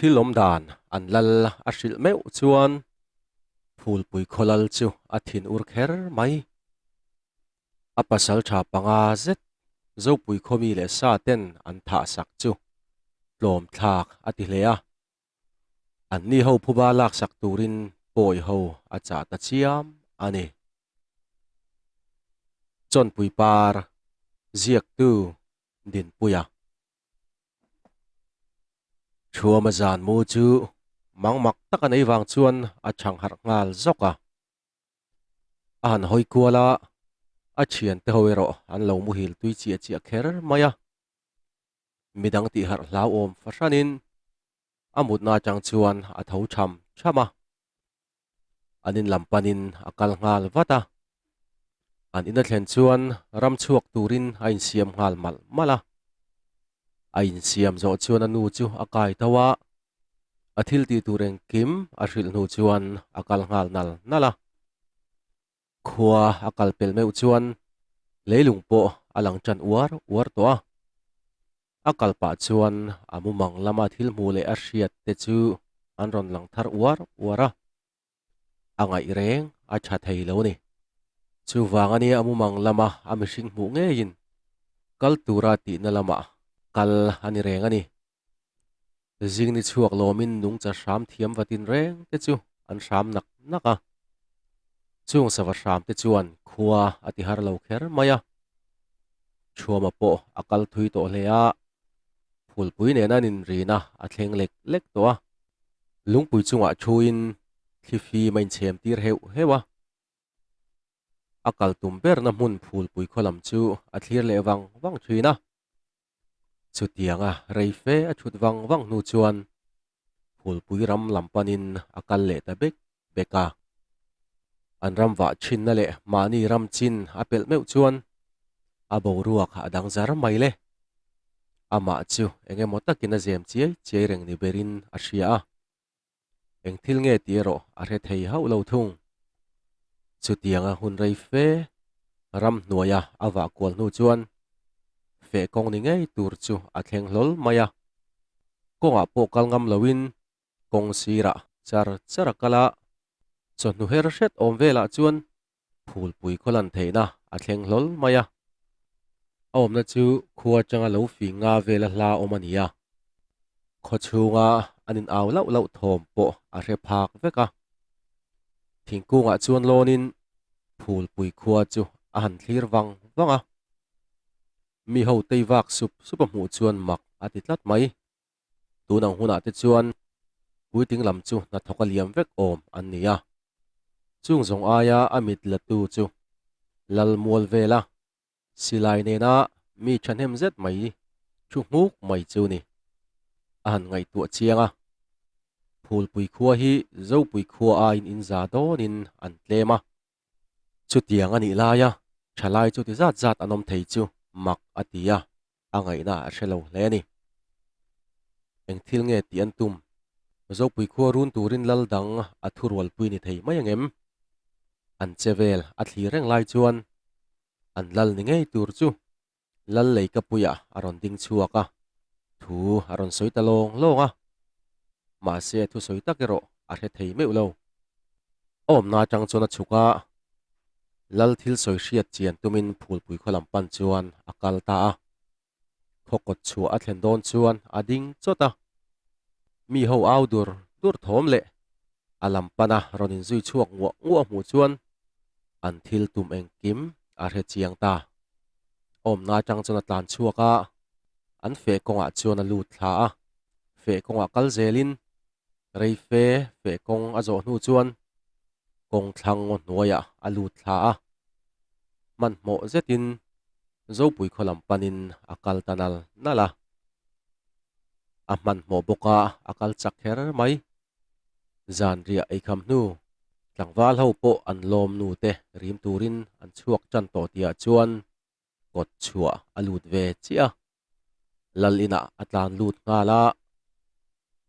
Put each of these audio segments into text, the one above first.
Thil awm dan an lal a hrilh meuh chuan Phulpui khaw lal chu a thin ur kher mai. A pasal tha panga zet Zopui khaw mi leh sa ten an thah sak chu tlawm thlak a ti hle a. An ni ho phuba laksak turin pawi ho a chah ta chiam a ni. Chawnpui par ziaktu Dinpuia. Thuama zan mu chu mangmak tak a nei vang chuan a chhang harh nghal zawk a. A han hawi kual a, a thiante ho erawh an lo muhil tui chiah chiah kher mai a. Midang tih harh hlauhawm fahranin a mutna atang chuan a tho tham tham a. An in lam panin a kal nghal vat a. An ina thlen chuan ram chhuak turin a insiam nghal malh malh a. A insiam zawh chuan a nu chu a kai tho a, a thil tih tur engkim a hrilh hnu chuan a kal nghal nal nal a. Khua a kal pel meuh chuan leilung pawh a lang tan uar uar tawh a. A kal pah chuan a mumang lama thil hmuh leh a hriat te chu an rawn lang thar uar uar a, a ngaih reng a tha thei lo ni. Chuvang a nia a mumang lama a mihring hmuh ngeiin kal tura tihna lamah kal a ni reng a ni. Zing ni chhuak lawmin nungcha hram thiam vatin reng te chu an hram nak nak a. Chung sava hram te chuan khua a ti har lo kher mai a. Thuama pawh a kal thui tawh hle a, phulpui nena an inrina a thleng lek lek tawh a. Lungpui chungah thuin thlifim a inchhem tir heuh heuh a. A kal tum berna hmun phulpui khaw lam chu a thlir leh vang vang thin a. Chutianga rei fe a thut vang vang hnu chuan Phulpui ram lam panin a kal leh ta bek bek a. An ram vah thinna leh mahni ram chin a pelh meuh chuan a boruak a dang zar mai le. Amah chu eng emaw takin a zem chiai chiai reng ni berin a hria a. Eng thil nge tih erawh a hre thei hauh lo thung. Chutianga hun rei fe ram hnuaia a vah kual hnu chuan feh kawng ni ngei tur chu a thleng hlawl mai a. Kawngah pawh kal ngam loin kawng sirah char char a kal a, chawhnu her hret awm velah chuan phulpui khaw lan theihna a thleng hlawl mai a. A awmna chu khua atanga lo fing nga vela hla awm a ni a, khaw chhunga an in au lauh lauh thawm pawh a hre phak vek a. Thingkungah chuan lawnin phulpui khua chu a han thlir vang vang a, mi ho tei vak sup sup a hmuh chuan mak a ti tlat mai. Tun ang hunah te chuan puitling lam chu hnathawk a liam vek awm an ni a. Chung zawng aia a mit la tu chu lal mual vela silai nena mi thahnem zet mai thu nghuk mai chu ni. A han ngaihtuah chiang a, Phulpui khua hi Zopui khua aiin inza dawnin an tlem a. Chutiang a nih laia thalai chuti zat zat an awm thei chu mak a ti a. a ngaihna a hre lo hle a ni. Eng thil nge tih an tum? Zopui khua run turin lal dang a thurualpui ni thei mai angem? An che vel a thlir reng lai chuan an lal ni ngei tur chu lal leikapuiah a rawn ding chhuak a, thu a rawn sawi ta lawng lawng a. Mahse a thusawi tak erawh a hre thei meuh lo. A awmna atang chuan a chhuk a, Lal thil sawi hriat chian tumin phulpui khaw lam pan chuan a kal ta a. Khaw kawt chhuah a thlen dawn chuan a ding chawt a. Mi ho au dur dur thawm leh a lam pana rawn inzui chhuak nguah nguah hmuh chuan an thil tum engkim a hre chiang ta. Awmna atang chuan a tlan chhuak a, an feh kawngah chuan a lut thla a. Feh kawngah kal zelin Rei fe feh kawng a zawh hnu chuan kawng thlang ngaw hnuaiah a lut thla a, hmanhmawh zetin Zopui khaw lam panin a kal ta nal nal a. A hmanhmawh bawk a, a kal chak kher mai. Zanriah eikham hnu tlangval ho pawh an lawm nu te rim turin an chhuak tan tawh tihah chuan kawt chhuah a lut ve chiah a, Lal inah a tlan lut nghal a,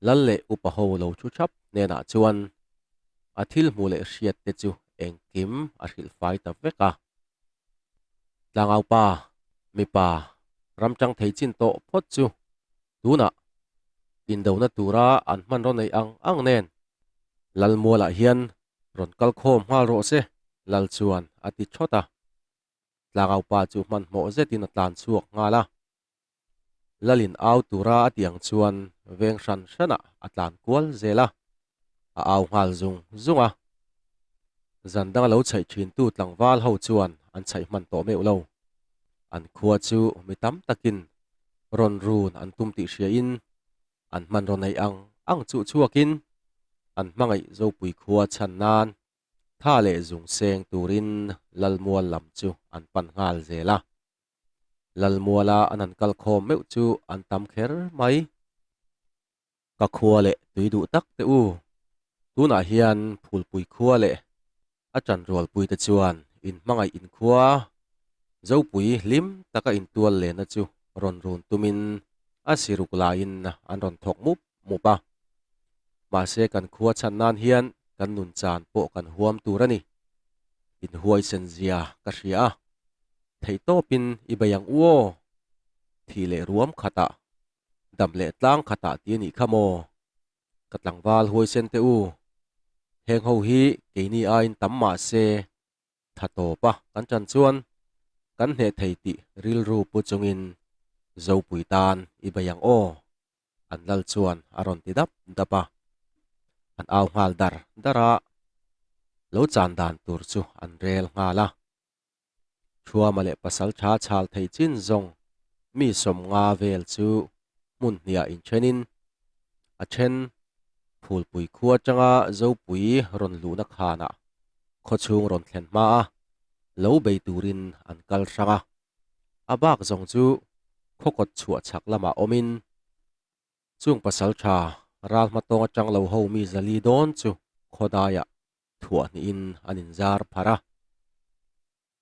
Lal leh upa ho lo thu thap hnenah chuan a thil hmuh leh hriat te chu engkim a hrilh fai ta vek a. Tlangaupa, mipa, ram tang thei chin tawh phawt chu tunah. Indona tura an hmanraw neih ang ang nen Lalmualah hian rawn kal khawm nghal rawh se, Lal chuan a ti thawt a. Tlangaupa chu hmanhmawh zetin a tlan chhuak nghal a. Lalin au tura a tih ang chuan veng hran hranah a tlan kual zel a, a au nghal zung zung a. Zan danga lo chhaih thintu tlangval ho chuan an chhaih hman tawh meuh lo. An khua chu mi tam takin rawn run an tum tih hriain an hmanraw neih ang ang chuh chhuakin an hmangaih Zopui khua chhan nan tha leh zung seng turin Lalmual lam chu an pan nghal zel a. Lalmuala an han kal khawm meuh chu an tam kher mai. Ka khua leh tui duh tak te u. Tunah hian Phulpui khua leh a ṭanrualpui te chuan in hmangaih in khua Zopui hlim taka intual lehna chu rawn run tumin a siruk laiin an rawn thawk mup mup a. Mahse kan khua chhan nan hian kan nun chan pawh kan huam tur a ni. Inhuaisen zia ka hria a. Theihtawpin i bei ang u aw. Thih leh ruam khatah, dam leh tlang khatah ti a nih kha maw? Ka tlangval huaisen teh u. Heng ho hi keini aiin tam mah se tha tawp a kan chan chuan kan hneh thei tih rilru pu chungin Zopui tan i bei ang aw. An lal chuan a rawn ti dap dap a, an au nghal dar dar a, lo chan dan tur chu an rel nghal a. Thuama leh pasal tha chhal thei chin zawng mi 50 vel chu hmun hniah inthenin a then Phulpui khua atanga Zopui rawn luhna khanah khawchhung rawn thlen hma a, lo bei turin an kal hrang a. A bak zawng chu khawkawt chhuah chhak lamah awmin chung pasal tha ral hmatawng atang lo ho mi 400 dawn chu khawdaiah thuah hnihin an inzar phar a.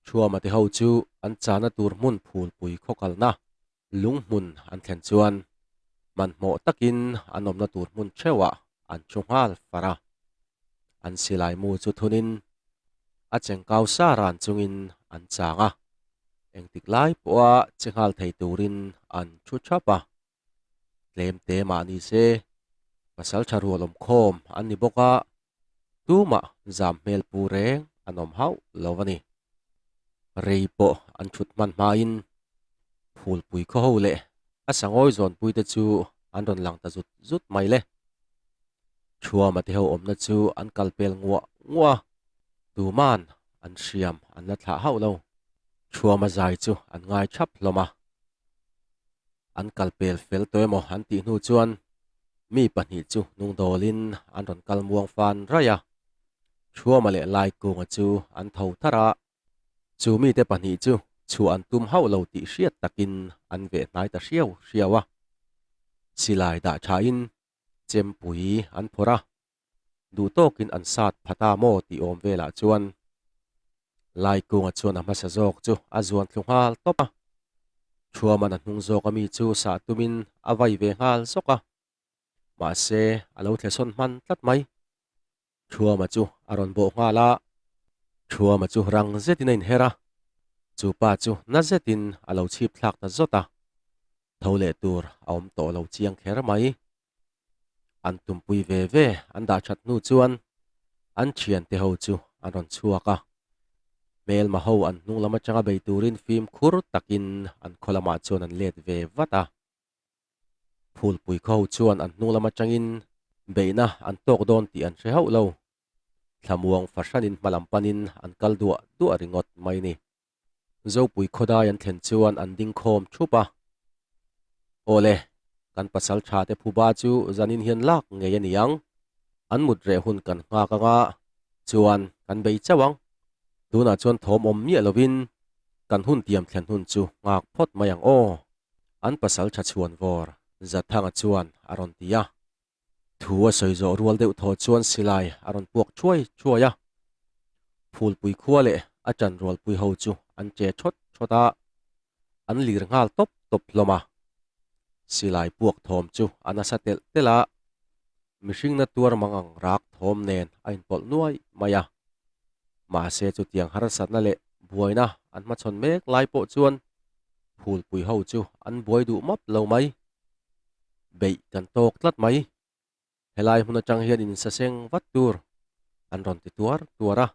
Thuama te ho chu an chahna tur hmun phulpui khawkalna lunghmun an thlen chuan hmanhmawh takin an awmna tur hmun theuhah an thu nghal far a. An silai mu chu thunin a chengkau sa ran chungin an chang a, engtik lai pawha che nghal thei turin an thu thap a. Tlem te mah ni se, pasal tha rual awm khawm an ni bawk a, tumah zam hmel pu reng an awm hauh lo a ni. Rei pawh an thut hman hmain Phulpui khaw ho leh a sangawi zawnpui te chu an rawn lang ta zut zut mai le. Thuama te ho awmna chu an kal pel nguah nguah a, tuman an hriam an la thlah hauh lo. Thuama zai chu an ngai thap hlawm a. An kal pel fel tawh emaw an tih hnu chuan mi pahnih chu hnungdawlin an rawn kal muang fan raih a. Thuama leh Laikunga chu an tho thar a, chu mite pahnih chu chhuah an tum hauh lo tih hriat takin an veh hnai ta hriau hriau a. Silai dah thain chempui an phawrh a, duh tawkin an sat phat a maw tih awm velah chuan Laikunga chuan a hmasa zawk chu a zuan thlu nghal tawp a, Thuaman a hnung zawk ami chu sah tumin a vai ve nghal zawk a, mahse a lo thlesawn hman tlat mai. Thuama chu a rawn bawh nghal a, Thuama chu rang zetin a inher a, chu pa chu na zetin a lo chhip thlak ta zawt a, tho leh tur a awm tawh lo chiang kher mai. An tumpui ve ve an dah that hnu chuan an thiante ho chu an rawn chhuak a, hmelma ho an hnung lam atanga bei turin fimkhur takin an khaw lamah chuan an let ve vat a. Phulpui khaw ho chuan an hnung lam atangin beihna an tawk dawn tih an hre hauh lo. Thlamuang fahranin hma lam panin an kal duah duah ringawt mai ni. Zopui khawdai an thlen chuan an ding khawm thup a. Awle, kan pasal tha te phuba chu zanin hian lak ngei a ni ang. An mut reh hun kan nghak anga chuan kan bei chauh ang. Tunah chuan thawm awm miah lovin kan hun tiam thlen hun chu nghak phawt mai ang aw. An pasal tha chhuan vawr Zathanga chuan a rawn ti a. Thu a sawi zawh rual deuh thaw chuan silai a rawn puak thuai thuai a. Phulpui khua leh a ṭan rualpui ho chu an che thawt thawt a, an lir nghal tawp tawp hlawm a. Silai puak thawm chu a nasa telh telh a, mihring na tuar mang ang rak thawm nen a inpawlh nuai mai a. Mahse chutiang harsatna leh buaina an hmachhawn mek lai pawh chuan phulpui ho chu an buai duh map lo mai. Beih kan tawk tlat mai. Helai hmun atang hian insaseng vat tur an rawn ti tuar tuar a.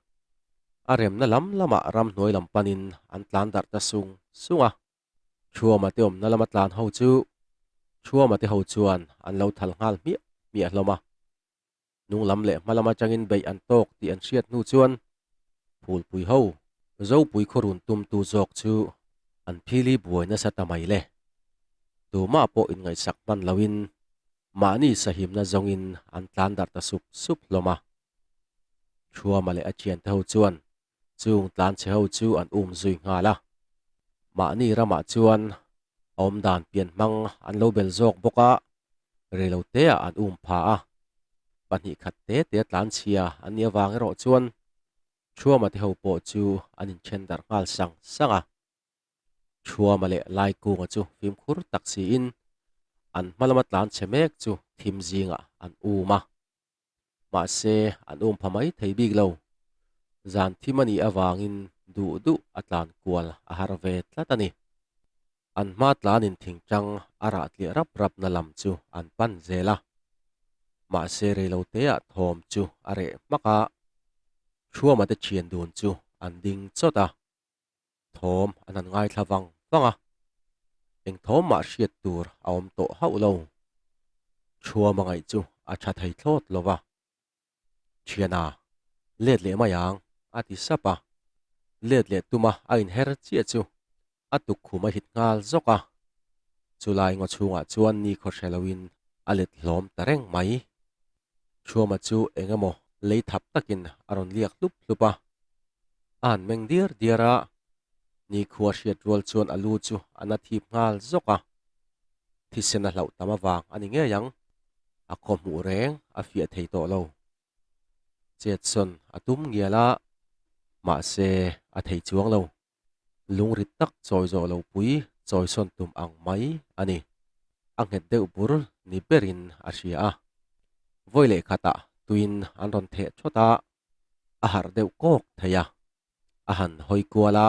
A remna lam lamah ramhnuai lam panin an tlan darh ta sung sung a. Thuama te awmna lama tlan ho chu Thuama te ho chuan an lo thal nghal hmiah hmiah hlawm a. Hnung lam leh hma lam atangin beih an tawk tih an hriat hnu chuan Phulpui ho Zopui khawrun tumtu zawk chu an phili buai nasa ta mai le. Tumah pawh inngaihsak hman loin mahni sahimna zawngin an tlan darh ta sup sup hlawm a. Thuama leh a thiante ho chuan Chung tlanchhe ho chu an um zui nghal a, mahni ramah chuan a awmdan pian hmang an lo bel zawk bawk a, reiloteah an um pha a, 2 khat te te tlanchhia an nih avang erawh chuan Thuama te ho pawh chu an inthen darh nghal sang sang a. Thuama leh Laikunga chu fimkhur tak siin an hma lama tlanchhe mek chu thim zingah an um a. Mahse, an um pha mai thei bik lo. Zan thim a nih avangin duh duh a tlan kual a har ve tlat a ni. An hma tlanin thingtang a rah tliah rap rapna lam chu an pan zel a. Mahse, reiloteah thawm chu a reh hmak a, Thuama te thian dun chu an ding chawt a. Thawm an han ngaithla vang vang a, eng thawm mah hriat tur a awm tawh hauh lo. Thuama ngaih chu a tha thei thlawt lo va. Thiana, let leh mai ang, a ti sap a. Let leh tuma a inher chiah chu a tukkhum a hit nghal zawk a. Chulai ngaw chhungah chuan ni khaw hre loin a let hlawm ta reng mai. Thuama chu eng emaw lei thap takin a rawn liak hlup hlup a. A han meng diar diar a, nikhua hriat rual chuan a lu chu a na thip nghal zawk a. Thisen a hlauh tam avang a ni ngei ang, a khaw hmuh reng a fiah thei tawh lo. Chetsawn a tum ngial a, mahse a thei chuang lo. Lungrit tak chawi zawh lo pui chawisawn tum ang mai a ni. A nghet deuh bur ni berin a hria a. Vawi leh khatah tuin an rawn theh thawt a, a harh deuh kawk thei a. A han hawi kual a,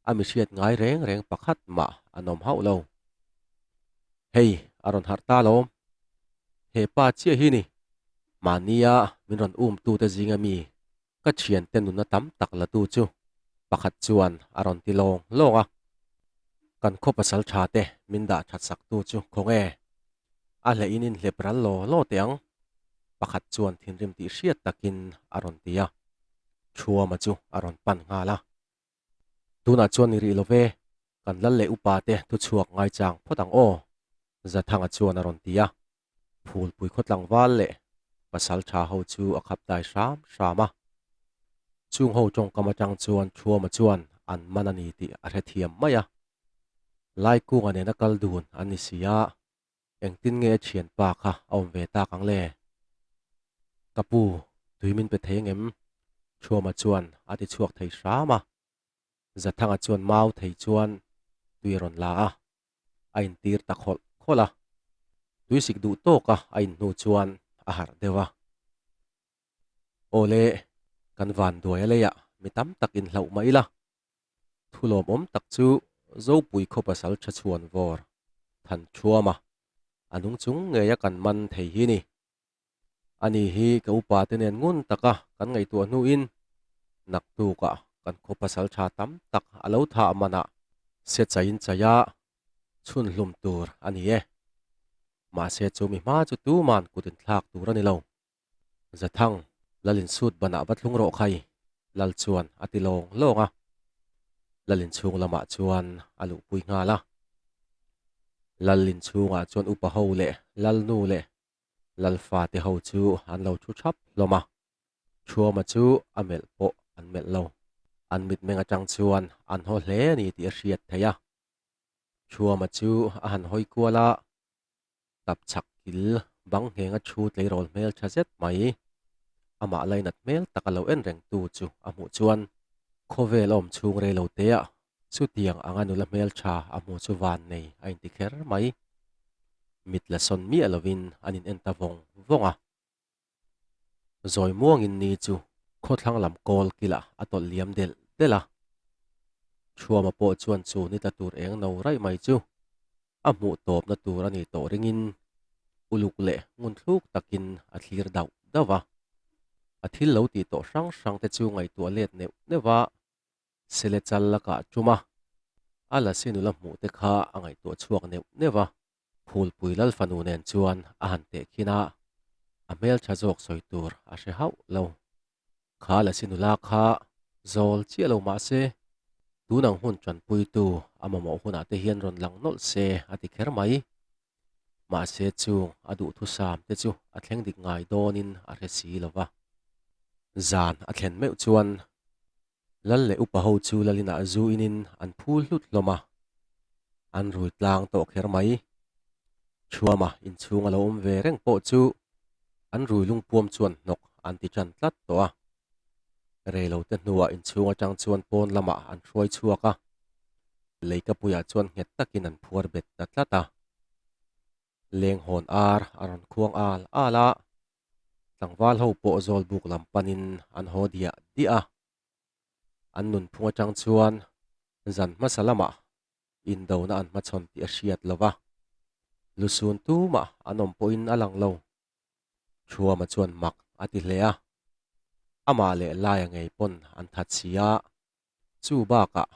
a mi hriat ngai reng reng pakhat mah an awm hauh lo. Hei, a rawn harh ta lawm. He pa chiah hi ni, mahnia min rawn um tute zinga mi Ka thiante nuna tam tak la tu chu pakhat chuan a rawn ti lawng lawng a, kan khaw pasal tha te min dah that sak tu chu khawnge a hleh in inhlep ral law law teh ang, pakhat chuan thinrim tih hriat takin a rawn ti a, Thuama chu a rawn pan nghal a. Tunah chuan ni rih lo ve, kan lal leh upa te thuchhuak ngaichang phawt ang aw, Zathanga chuan a rawn ti a. Phulpui khaw tlangval leh pasal tha ho chu a khap dai hram hram a. Chung ho tawngkam atang chuan Thuama chuan an man a ni tih a hrethiam mai a. Laikunga nena kal dun an ni si a, engtin nge a thianpa kha a awm ve tak ang le? Ka pu, tui min pe thei ngem? Thuama chuan a ti chhuak thei hram a. Zathanga chuan mau thei chuan tui a rawn la a. a intir ta khawlh khawlh a, tuisik duh tawka a inhnu chuan a harh deuh a. Awle, kan van duai a leiah mi tam tak inhlauh mah ila, thu lawmawm tak chu Zopui khaw pasal tha chhuan vawr than thuam a, a nung chung ngeia kan man thei hi ni. Ani hi ka upa te nen ngun taka kan ngaihtuah hnuin naktukah kan khaw pasal tha tam tak a lo thah manah se chaiin chaia chhun hlum tur a ni e. Mahse chu mi hma chu tuman kut inthlak tur a ni lo. Zathang, Lalin sut banah va thlung rawh khai, Lal chuan a ti lawng lawng a. Lalin chhung lamah chuan a luhpui nghal a. Lalin chhungah chuan upa ho leh Lalnu leh Lalfa te ho chu an lo thu thap hlawm a, Thuama chu a melh pawh an melh lo. An mitmeng atang chuan an haw hle a ni tih a hriat theih a. Thuama chu a han hawi kual a, tap chhak kil bang nghenga thu tleirawl hmel tha zet mai, amah lainat hmel tak a lo en reng tu chu a hmuh chuan khawvel a awm chhung rei lo te ah Chutiang anga nula hmeltha a hmu chu van nei a inti kher mai. Mit la sawn miah lovin an in en ta vawng vawng a. Zawi muangin ni chu khawthlang lam kawl kilah a tawlh liam delh delh a. Thuama pawh chuan chu ni tla tur eng no raih mai chu a hmuh tawpna tur a ni tawh ringin. Uluk leh ngunthluk takin a thlir dauh dauh a. A thil lo tih tawh hrang hrang te chu ngaihtuah let neuh neuh a, sele chal a kah tum a, a lasi nula hmuh te kha a ngaihtuah chhuak neuh neuh a. Phulpui lal fanu nen chuan a han teh khin a, a hmeltha zawk sawi tur a hre hauh lo. Kha lasi nula kha zawl chiah lo mah se, tun ang hun tanpuitu a mamawh hunah te hian rawn lang nawlh se a ti kher mai. Mahse chung a duhthusam te chu a thleng dik ngai dawnin a hre si lo va. Zan a thlen meuh chuan Lal leh upa ho chu Lalinah zu inin an phul hlut hlawm a, an rui tlang tawh kher mai. Thuama inchhung a lo awm ve reng pawh chu an rui lungpuam chuan hnawk an ti tan tlat tawh a. Reilote hnuah inchhung atang chuan pawn lamah an hruai chhuak a, leikapuiah chuan nghet takin an phuar bet ta tlat a. Lenghawn ar a rawn khuang al al a, tlangval ho pawh zawl buk lam panin an haw diah diah a. An nunphung atang chuan zan hmasa lamah indona an hmachhawn tih a hriat lo va, lusun tumah an awm pawhin a lang lo. Thuama chuan mak a ti hle a, amah leh Laia ngei pawn an that si a, Chu bakah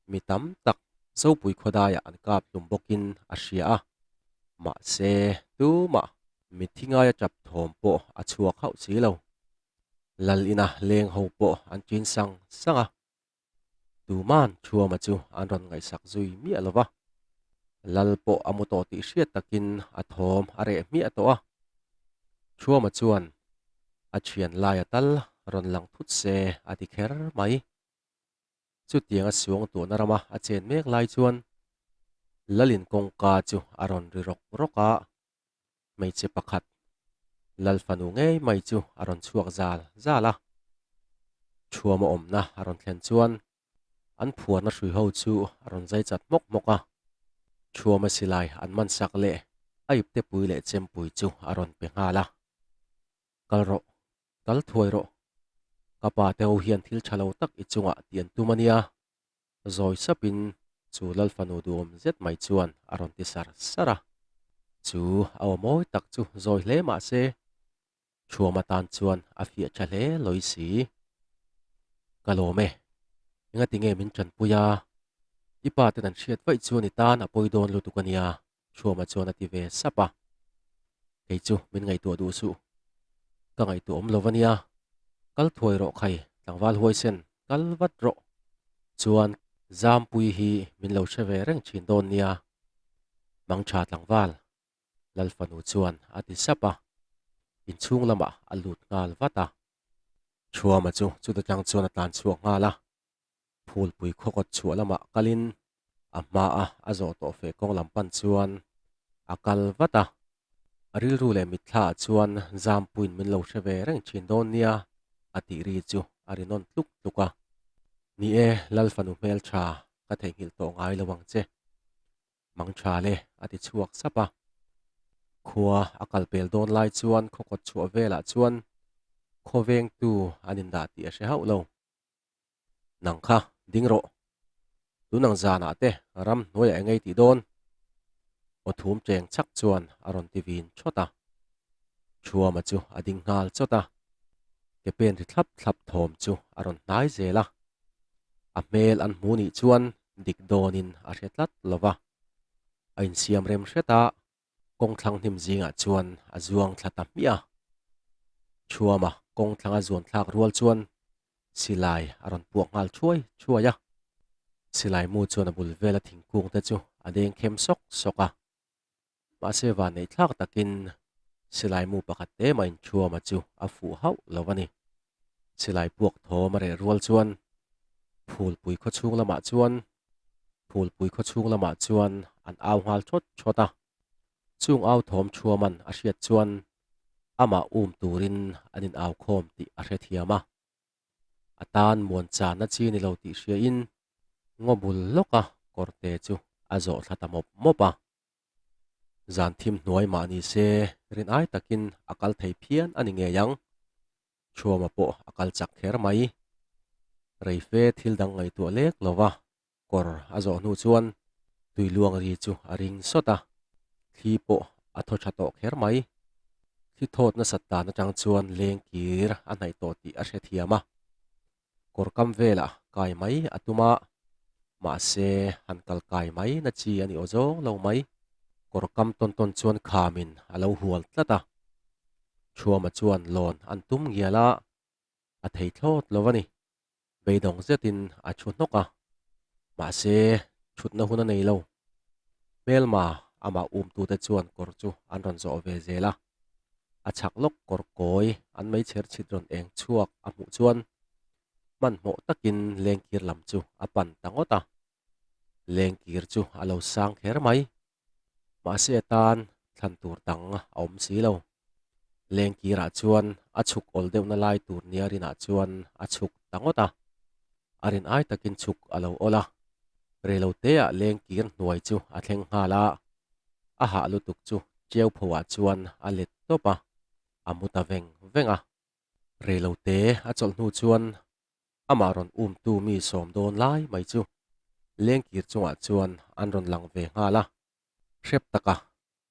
mi tam tak Zopui khawdaiah an kap hlum bawkin a hria a, mahse tumah mitthi ngaia tap thawm pawh a chhuak hauh si lo. Lal ina leng ho pawh an ṭin sang sang a, tuman Thuama chu an rawn ngaihsak zui miah lo va. Lal pawh a mu tawh tih hriat takin a thawm a reh hmiah tawh a. Thuama chuan a thian laia tal rawn lang thut se a ti kher mai. Chutianga suang tuahna rama a chen mek lai chuan Lalin kawngka chu a rawn ri rawk rawk a, hmeichhe pakhat Lal fanu ngei mai chu a rawn chhuak zal zal a. Thuama awmna a rawn thlen chuan an phuarna hrui ho chu a rawn zai chat hmawk hmawk a, Thuama silai an man sak leh a iptepui leh chempui chu a rawn pe nghal a. Kal rawh, kal thuai rawh. Ka pa te ho hian thil tha lo tak i chungah tih an tum a nia. Zawi sapin chu Lal fanu duhawm zet mai chuan a rawn ti sar sar a. Chu a aw mawi tak chu zawi hle mah se, Thuama tan chuan a fiah tha hle lawi si. Ka lawm e, engati nge min tanpui a? I pa ten an hriat vaih chuan i tan a pawi dawn lutuk a nia, Thuama chuan a ti ve sap a. Kei chu min ngaihtuah duh suh. Ka ngaihtuah awm lo a nia. Kal thuai rawh khai, tlangval huaisen, kal vat rawh. Chuan Zampui hi min lo hre ve reng thin dawn nia. Mangtha tlangval. Lal fanu chuan a ti sap a, inchhung lamah a lut nghal vat a. Thuama chu chuta tang chuan a tlan chhuak nghal a, phulpui khawkawt chhuah lamah kalin a hmaa a zawh tawh feh kawng lam pan chuan a kal vat a. A rilru leh mitthlaah chuan Zampuiin min lo hre ve reng thin dawn nia a tih ri chu a ri nawn tluk tluk a. Ni e, Lal fanu hmeltha ka theihnghilh tawh ngai lo ang che. Mang tha le, a ti chhuak sap a. Khua a kal pel dawn lai chuan khaw kawt chhuah velah chuan khaw vengtu an indah tih a hre hauh lo. Nang kha, ding rawh. Tun ang zanah te ram hnuaiah eng ei tih dawn? Aw thum cheng chak chuan a rawn ti vin thawt a. Thuama chu a ding nghal chawt a. Ke pen ri thlap thlap thawm chu a rawn hnai zel a. A hmel an hmu nih chuan dik dawnin a hre tlat lo va, a insiam rem hret a, kawngthlang hnim zingah chuan a zuang thla ta hmiah a. Thuama kawngthlang a zuan thlak rual chuan silai a rawn puak nghal thuai thuai a, silai mu chuan a bul vela thingkung te chu a deng khem sawk sawk a. Mahse vanneih thlak takin silai mu pakhat te mah inthuama chu a fuh hauh lo a ni. Silai puak thawm a reh rual chuan Phulpui khaw chhung lamah chuan Phulpui khaw chhung lamah chuan an au nghal thawt thawt a. Chung au thawm thuaman a hriat chuan amah um turin an in au khawm tih a hrethiam a. A tan muan channa chi ni lo tih hriain ngaw bul lawka kawrte chu a zawh thla ta mawp mawp a. Zan thim hnuai mah ni se rin ai takin a kal thei phian a ni ngei ang. Thuama pawh a kal chak kher mai. Reife thil dang ngaihtuah lek lo va, kawr a zawh hnu chuan tui luang ri chu a ring sawt a, thli pawh A thaw tha tawh kher mai. Thli thawt nasat dan atang chuan leng kir a hnaih tawh tih a hrethiam a. Kawr kam velah kai mai a tum a, mahse han kal kai mai na chi a ni aw zawng lo mai. Kawr kam tawn tawn chuan khamin a lo hual tlat a. Thuama chuan lawn an tum ngial a, a thei thlawt lo a ni. Beidawng zetin a thu hnawk a, mahse thutna hun a nei lo. Hmelma amah umtute chuan kawr chu an rawn zawh ve zel a, a chhak lawk kawr kawi an meichher chhit rawn eng chhuak a hmuh chuan hmanhmawh takin lengkir lam chu a pan ta ngawt a. Lengkir chu a lo sang kher mai. Mahse a tan thlan tur dang a awm si lo. Lengkirah chuan a chhuk awl deuhna lai tur nia rinah chuan a chhuk ta ngawt a. A rin ai takin chhuk a lo awl a. Reiloteah lengkir hnuai chu a thleng nghal a. A hah lutuk chu Cheu phoah chuan a let tawp a, a mu ta veng veng a. Reilote a chawlh hnu chuan Amah rawn umtu mi sawm dawn lai mai chu lengkir chungah chuan an rawn lang ve nghal a. Hrep taka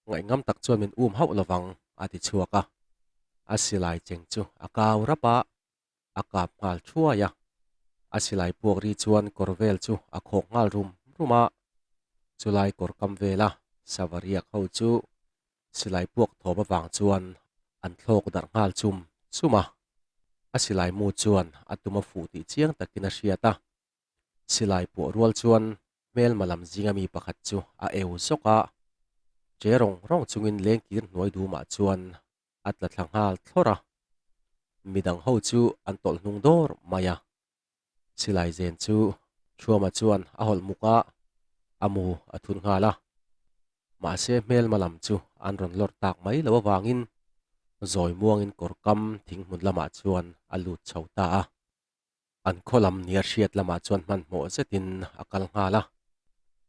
ngaihngam tak chuan min um hauh lovang a ti chhuak a. A silai cheng chu a kau rap a, a kap nghal thuai a. A silai puak ri chuan kawr vel chu a khawk nghal rum rum a. Chulai kawr kam vela sava riak ho chu Silai puak thawm avang chuan an thlawk darh nghal chum chum a, a silai mu chuan a tum a fuh tih chiang takin a hriat a. Silai puah rual chuan hmelma lam zinga mi pakhat chu a eu zawk a, che rawng rawng chungin lengkir hnuai dumah chuan a tla thla nghal thlawrh a, midang ho chu an tawlh hnung dawr mai a. Silai zen chu Thuama chuan a hawlh muk a, a mu a thun nghal a. Mahse hmelma lam chu an rawn lawr tak mai lo avangin zawi muangin kawr kam thing hmun lamah chuan a lut chho ta a. An khaw lam nia hriat lamah chuan hmanhmawh zetin a kal nghal a.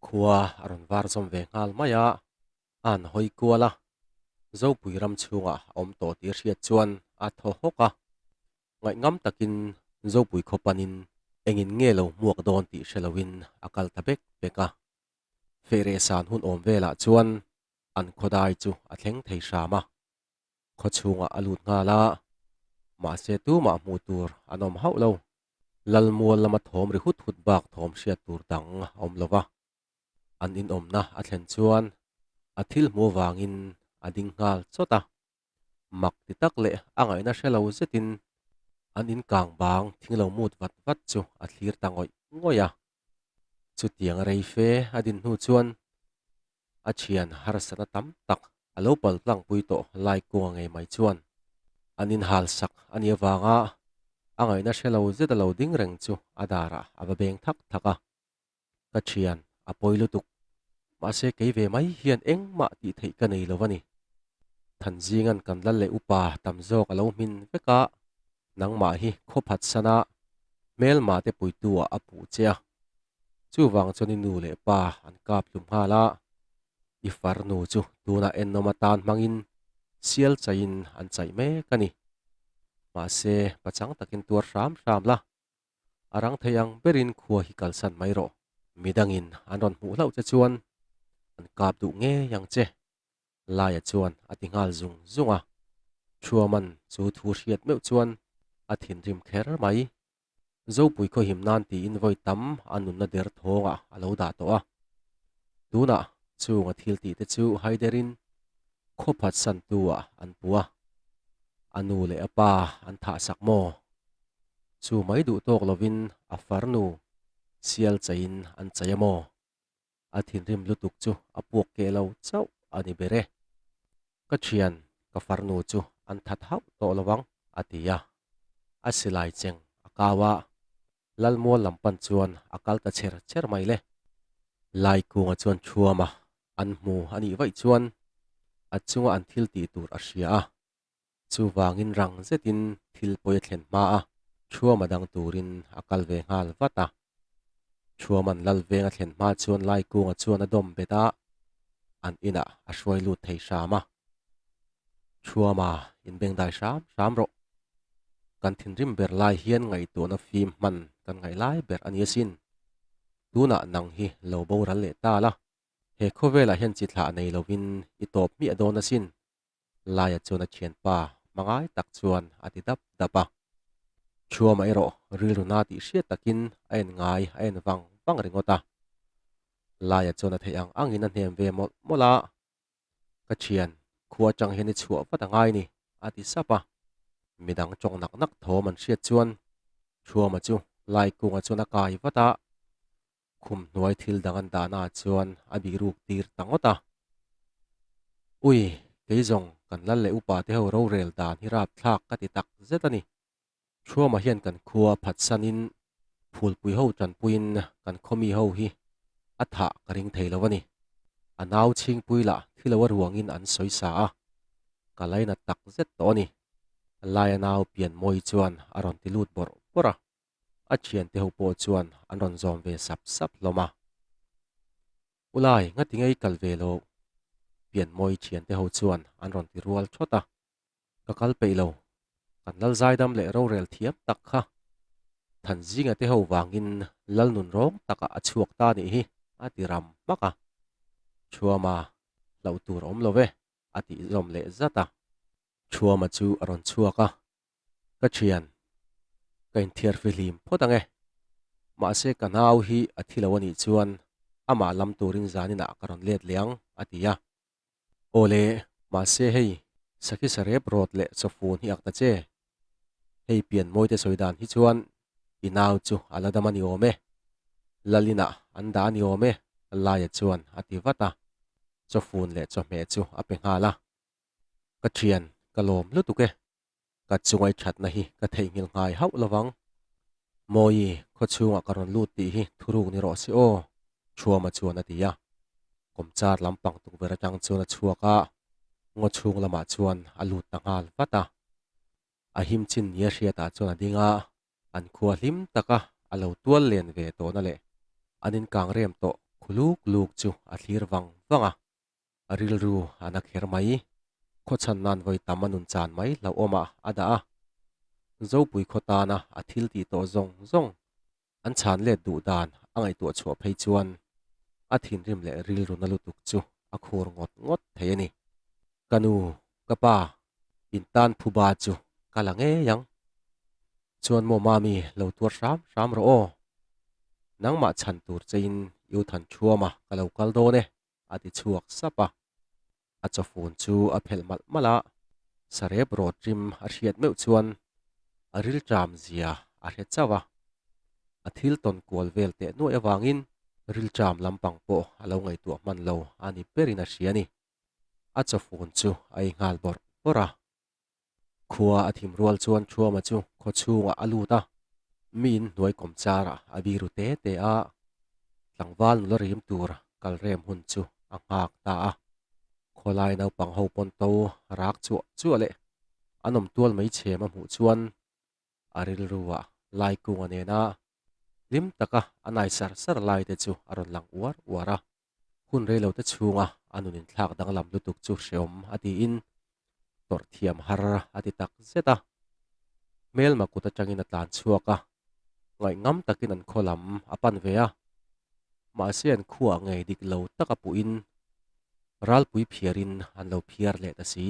Khua a rawn var zawm ve nghal mai a, a han hawi kual a. Zopui ram chhungah a awm tawh tih a hriat chuan a thaw hawk a. Ngaihngam takin Zopui khaw panin engin nge lo hmuak dawn tih hre loin a kal ta bek bek a. Fehreh san hun awm velah chuan an khawdai chu a thleng thei hram a. Khaw chhungah a lut nghal a, mahse tumah hmuh tur an awm hauh lo. Lalmual lama thawm ri hut hut bak thawm hriat tur dang a awm lo va. An inawmna a thlen chuan a thil hmuh avangin a ding nghal chawt a. Mak ti tak leh a ngaihna hre lo zetin an in kang bang thing lo mut vat vat chu a thlir ta ngawih ngawih a. Chutiang rei fe a din hnu chuan a thian harsatna tam tak a lo pal tlangpui tawh lai kunga ngei mai chuan an in hal sak a nih avanga a ngaihna hre lo zet a lo ding reng chu a darah a va beng thak thak a. Ka thian, a pawi lutuk. Mahse kei ve mai hian engmah tih theih ka nei lo a ni. Thanzinga'n kan lal leh upa tam zawk a lo hmin vek a, nangmah hi khaw phat sana hmelma te puitu ah a puh che a. Chuvang chuan i nu leh pa an kap hlum nghal a, i farnu chu tunah ennawm atan hmangin sial chaihin an chaih mek a ni. Mahse pachang takin tuar hram hram la. A rang thei ang berin khua hi kalsan mai rawh. Midangin an rawn hmuh hlauh che chuan an kap duh ngei ang che. Laia chuan a ti nghal zung zung a. Thuaman chu thu hriat meuh chuan a thinrim kher mai. Zopui khawhim nan tiin vawi tam a nunna der thawngah a lo dah tawh a. Tunah chung a thil tih te chu haiderin khaw phatsantu ah an pu a. A nu leh a pa an thahsak maw? Chu mai duh tawk lovin a farnu sial chaiin an chai a maw? A thinrim lutuk chu a puak keh lo chauh a ni ber e. Ka thian, ka farnu chu an that hauh tawh lo ang, a ti a. A silai cheng a kau a, Lalmual lam pan chuan a kal ta cher cher mai le. Laikunga chuan thuam a, an hmu a nih vaih chuan a chunga an thil tih tur a hria a. Chuvangin rang zetin thil pawi a thlen hma a, Thuama dang turin a kal ve nghal vat a. Thuaman Lalveng a thlen hma chuan Laikunga chuan a dawm bet a, an inah a hruai lut thei hram a. Thuama inbengdai hram hram rawh. Kan thinrim ber lai hian ngaihtuahna fim hman kan ngaih lai ber a ni asin. Tunah nang hi lo boral leh ta la. He khawvelah hian chi thlah nei lovin i tawp hmiah dawn asin, Laia chuan a thianpa hmangai tak chuan a ti dap dap a. Thuama erawh rilru na tih hriat takin a en ngai a en vang vang ringawt a. Laia chuan a theih ang angin a hnem ve mawlh mawlh a. Ka thian, khua atang hian i chhuah vat a ngai ni, a ti sap a. Midang tawng nak nak thawm an hriat chuan Thuama chu Laikunga chuan a kai vat a. Khum hnuai thil dang an dahna ah chuan a bihruk tir ta ngawt a. Ui, kei zawng kan lal leh upa te ho rorel dan hi rapthlak ka ti tak zet a ni. Thuama hian kan khua phatsanin phulpui ho tanpuiin kan khawmi ho hi a thah ka ring thei lo a ni. A nau chhingpui lah thilo a ruangin an sawi sa a, ka lainat tak zet tawh a ni. Laia nau pianmawi chuan a rawn ti lut bawrh bawrh a. A thiante ho pawh chuan an rawn zawm ve sap sap hlawm a. Ulai, ngati ngei kal ve lo? Pianmawi thiante ho chuan an rawn ti rual thawt a. Ka kal peih lo. Kan lal zaidam leh rorel thiam tak kha Thanzinga te ho vangin lal nun rawng takah a chhuak ta nih hi, a ti ram hmak a. Thuama, hlauh tur a awm lo ve, a tih zawm leh zat a. Thuama chu a rawn chhuak a, Ka thian, ka inthiar fihlim phawt ang e. Mahse ka nau hi a thi lo a nih chuan amah lam turin zaninah ka rawn let leh ang, a ti a. Aw le, mahse hei sakhi sarep rawt leh chawfun hi ak ta che. Hei pian mawite sawi dan hi chuan i nau chu a la dam a ni awm e. Lalinah an dah a ni awm e, Laia chuan a ti vat a. Chawfun leh chawhmeh chu a pe nghal a. Ka thian, ka lawm lutuk e. Ka chungai thatna hi ka theihnghilh nghai hauh lovang. Mawi, khaw chhungah ka rawn lut tih hi thuruk ni rawh se aw, Thuama chuan a ti a. Kawmchar lampang tukverh atang chuan a chhuak a, ngaw chhung lamah chuan a lut ta nghal vat a. A him chin nia hriatah chuan a ding a, an khua hlim taka a lo tual len ve tawhna leh an inkang rem tawh khu luk luk chu a thlir vang vang a. A rilru a na kher mai. Khawchhan nan vawi tam a nun chan mai hlauhawmah a dah a. Zopui khaw tana a thil tih tawh zawng zawng an chhan let duh dan a ngaihtuah chhuah phei chuan a thinrim leh rilru na lutuk chu a khur ngawt ngawt thei a ni. Ka nu, ka pa, in tan phuba chu ka la ngei ang. Chuan maw mami lo tuar hram hram rawh aw. Nangmah chhan tur chein i u than thuama ka lo kal dawn e. a ti chhuak sap a. A chawfun chu a phelh malh malh a, sarep rawt rim a hriat meuh chuan a rilṭam zia a hre chauh a. A thil tawn kual vel teh nuaih avangin rilṭam lampang pawh a lo ngaihtuah hman lo a ni berin a hria a ni. A chawfun chu a ei nghal bawrh bawrh a. Khua a thim rual chuan Thuama chu khaw chhungah a lut a, mi in hnuai kawm charah a biru te te a, tlangval nula rim tur kal rem hun chu a nghak ta a. Khawlai naupang ho pawn to rak chuah chuah leh an awm tual mai chhem a hmuh chuan a rilruah Laikunga nena hlim taka a nai sar sar lai te chu a rawn lang uar uar a. Hun reilote chhunga a nun inthlak danglam lutuk chu hreawm a tiin tawrh thiam har a ti tak zet a. Hmelma kut atangin a tlan chhuak a, ngaihngam takin an khaw lam a pan ve a. Mahse an khuaah ngei dik lo taka puhin ralpui phiarin an lo phiar leh ta si.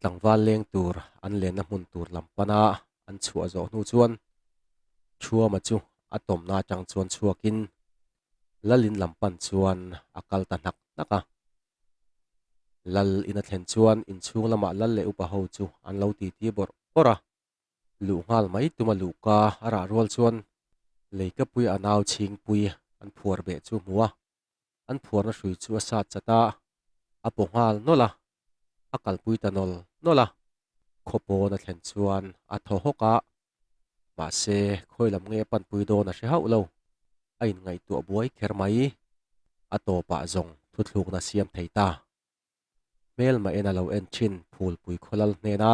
Tlangval leng tur an lenna hmun tur lam pana an chhuah zawh hnu chuan Thuama chu a tawmna atang chuan chhuakin Lalin lam pan chuan a kal ta hnak hnak a. Lal in a thlen chuan inchhung lamah lal leh upa ho chu an lo titi bawrh bawrh a. Luh nghal mai tuma luhka a rah rual chuan Leikapui a nau chhingpui an phuar beh chu hmu a. An phuarna hrui chu a sat chat a, a paw nghal nawlh a, a kalpui ta nawl nawlh a. Khawpawn a thlen chuan a thaw hawk a, Mahse, khawi lam nge panpui dawn a hre hauh lo. A inngaihtuah buai kher mai. A tawpah zawng thuthlukna siam thei ta. Hmelma en a lo en thin Phulpui khawlal hnena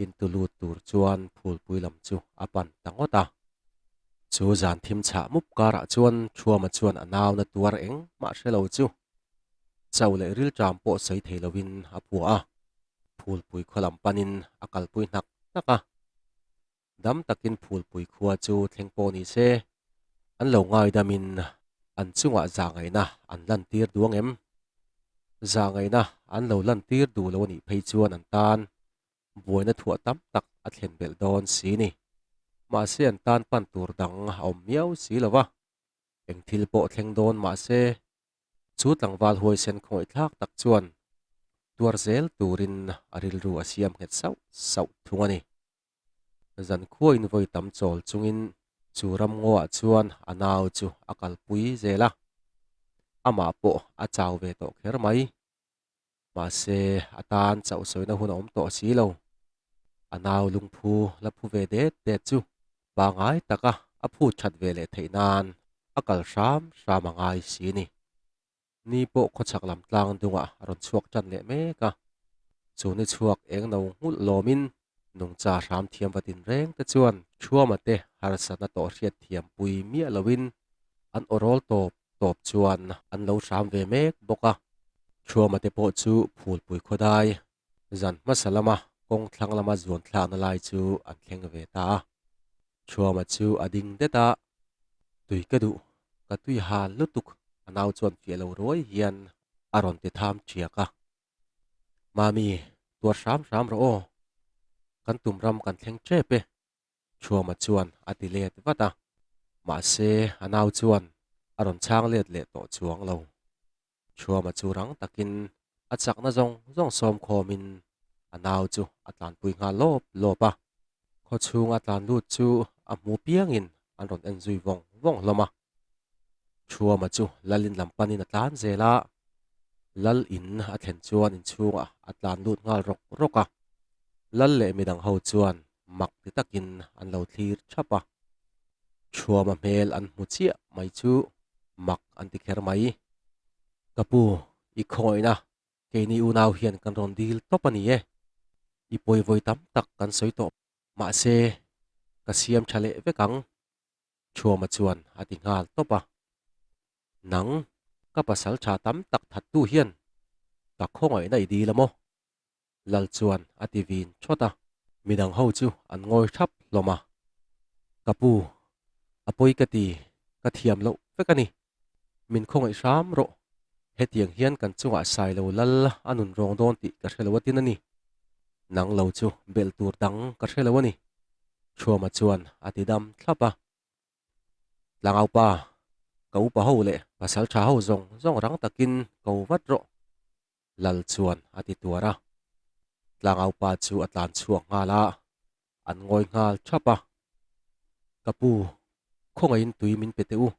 intu lut tur chuan Phulpui lam chu a pan ta ngawt a. Chu zan thim chhah mup karah chuan Thuama chuan a nauna tuar engmah hre lo chu chau leh rilṭam pawh sawi thei loin a phuah a. Phulpui khaw lam panin a kalpui hnak hnak a. Dam takin Phulpui khua chu thleng pawh ni se, an lo ngaidamin An chungah zahngaihna an lantir duh ang em? Zahngaihna an lo lantir duh lo a nih phei chuan an tan buaina thuah tam tak a thlen belh dawn si ni. Mahse an tan pan tur dang a awm miau si lo va, eng thil pawh thleng dawn mahse chu tlangval huaisen khawngaihthlak tak chuan tuar zel turin a rilru a siam nghet sauh sauh thung a ni. Zankhua in vawi tam chawl chungin chu ramngaw ah chuan a nau chu a kalpui zel a, amah pawh a chau ve tawh kher mai. Mahse a tan chauh sawina hun a awm tawh si lo. A nau lungphu la phu ve det det chu pangai taka a phut that ve leh theih nan a kal hram hram a ngai si ni. Ni pawh khawchhak lam tlang dungah a rawn chhuak tan leh mek a, chu ni chhuak eng no nghulh lawmin nungcha hram thiam va din reng te chuan Thuama te harsatna tawh hriat thiam pui miah loin an aw rawl tawp tawp chuan an lo hram ve mek bawk a. Thuama te pawh chu phulpui khawdai zan hmasa lama kawng thlang lama zuan thlakna lai chu an thleng ve ta a. Thuama chu a ding det a, Tui ka duh, ka tui hal lutuk a nau chuan fiah lo ruai hian a rawn ti tham ṭiak a. Mami, tuar hram hram rawh aw, kan tum ram kan thleng ṭep e, Thuama chuan a ti let vat a. Mahse, a nau chuan a rawn chhang let leh tawh chuang lo. Thuama chu rang takin a chakna zawng zawng sawm khawmin a nau chu a tlanpui nghal lawp lawp a. Khaw chhunga tlan lut chu a hmu piangin an rawn en zui vawng vawng hlawm a. Thuama chu Lalin lam panin a tlan zel a, Lal in a thlen chuan inchhungah a tlan lut nghal rawk rawk a. Lal leh midang ho chuan mak ti takin an lo thlir thap a. Thuama hmel an hmu chiah mai chu mak an ti kher mai. Ka pu, i khawngaihna keini unau hian kan rawn dil tawp a ni e. I pawivawi tam tak kan sawi tawh mahse ka siam tha leh vek ang, Thuama chuan a ti nghal tawp a. Nang, ka pasal tha tam tak thattu hian ka khawngaihna i dil a maw? Lal chuan a ti vin thawt a, midang ho chu an ngawi thap hlawm a. Ka pu, a pawi ka ti, ka thiam loh vek a ni. Min khawngaih hram rawh. Hetiang hian kan chungah sai lo lal a nun rawng dawn tih ka hre lo atin a ni. Nang lo chu belh tur dang ka hre lo a ni. Thuama chuan a ti dam thlap a. Tlangaupa, ka upa ho leh pasal tha ho zawng zawng rang takin ko vat rawh. Lal chuan a ti tuar a. Tlangaupa chu a tlan chhuak nghal a, an ngawi nghal thap a. Ka pu, khawngaihin tui min pe teh u.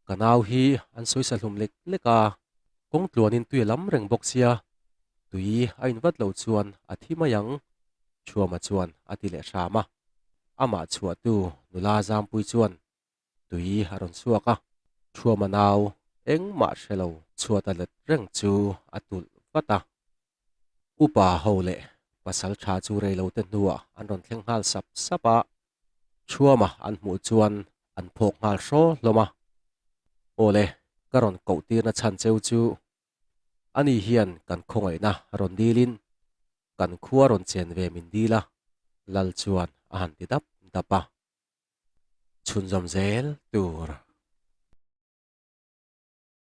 Ka nau hi an sawisa hlum lek lek a, kawng tluanin tui a lam reng bawk sia, tui a in vat lo chuan a thi mai ang, Thuama chuan a ti leh hram a. Amah chhuahtu nula Zampui chuan Tui a rawn chhuak a, Thuama nau engmah hre lo chhuat a let reng chu a tulh vat a. Upa ho leh pasal tha chu rei lo te hnuah an rawn thleng nghal sap sap a, Thuama an hmuh chuan an phawk nghal hraw hlawm a. Awle, ka rawn koh tirna chhan cheu chu ani hian kan khawngaihna rawn dilin kan khua rawn chen ve min dil a, Lal chuan a han ti dap dap a. Chhunzawm zel tur.